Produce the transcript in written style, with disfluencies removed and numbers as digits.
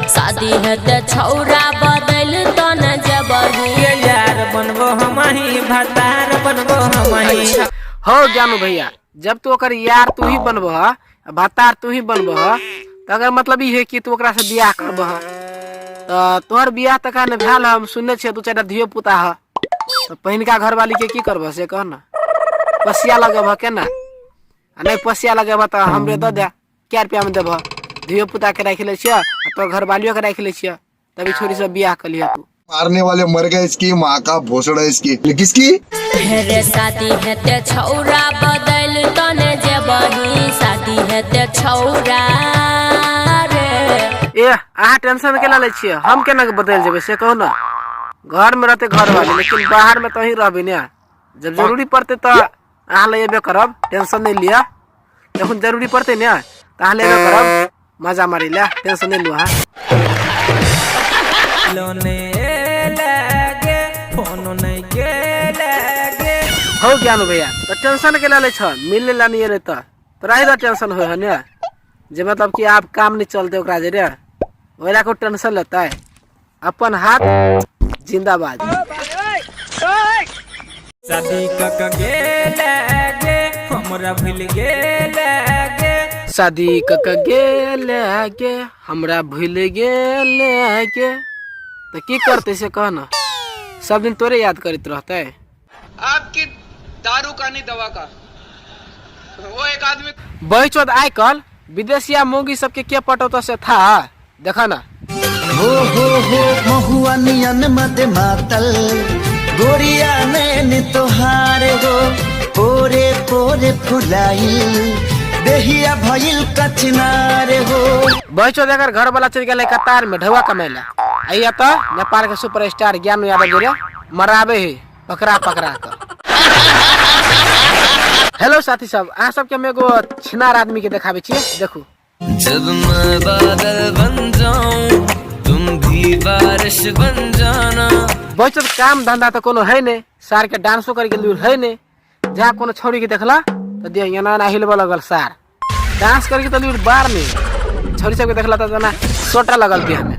शादी हेतै छौरा बदल त न जेबही। ये यार बनबो हमही, भतार बनबो हमही। हो ज्ञानू भैया, जब तू ओकर यार तू ही बनबह, भतार तू ही बनबह, तऽ अगर मतलब ई है कि तू ओकरा से बियाह करबह, तऽ तोहर बियाह तऽ कहाँ भेल। हम सुनने छियै दू चारिटा धियो पुता ह, तऽ पहिनका घरवाली के की करबह से कह ने? पसिया लगबह केना? आ नहि पसिया लगेबह तऽ हमरे दऽ दे, कै रुपया में देबह? धियो पुता के राखि लै छियै आ तोहर घरवालियो के राखि लै छियै, तभी छोरी सब बियाह कर लिह तू। मारने वाले मर गए, इसकी माँ का भोसड़ा, इसकी किसकी। रे शादी हेतै छौरा बदल त न जेबही, शादी हेतै छौरा रे। ए अहाँ टेंशन केना लै छियै? हम केना के बदलि जेबै से कहू ने? घर में रहते घर वाली, लेकिन बाहर में तो ही रहबै ने। जब जरूरी पड़तै तऽ अहाँ लए एबे करब, टेंशन नहि लिअ। जखन जरूरी पड़तै ने तऽ अहाँ लए एबे करब मजा मारै लए, टेंशन नहि लिअ अहाँ। लोने लगे फोन नहीं के लगे। हौ ज्ञानू भैया, तऽ टेंशन केना लै छह? मिल ला नहि एलै तऽ तोरा ही टेंशन होइ है ने, जे मतलब कि आब काम नहि चलतै ओकरा जे रे, ओहि को टेंशन लेतै? अपन हाथ जिंदाबाद। शादी कक गेल गे, हमरा भूल गेल गे। शादी कक गेल गे, हमरा भूल गेल गे, तऽ की करतै से कह ने? सब दिन तोरे याद करैत रहतै? आपकी दारू का नहीं, दवा का वो एक आदमी। बहिचोद, आइ कल विदेशिया मौगी सबके के पटौत से था, देख न। हो हो हो, महुआ नियन मद मातल गोरिया नैन तोहार हो, पोरे पोरे फुलाइल देहिया भइल कचनार हो। बहिचोद, एकर घर वाला चलि गेलै कतार में ढौआ कमैला, आइया तऽ नेपाल के सुपरस्टार ज्ञानू यादव जे मराबे है पकड़ा पकड़ा कऽ। हेलो साथी सब, अहाँ सबके हम एगो छिनार आदमी के देखाबै छियै, देखू। जब मैं बादल बन जाऊं, तुम भी बारिश बन जाना। बचत काम धंधा तऽ कोनो है नहि, सार के डांसो करके लूर है नहि। जहाँ कोनो छौड़ी के देखला तऽ देह एना एना हिलबऽ लगल सार, डांस करके तऽ लूर बार नहीं। छौड़ी सबके देखला तऽ जेना सोटा लगल देह में।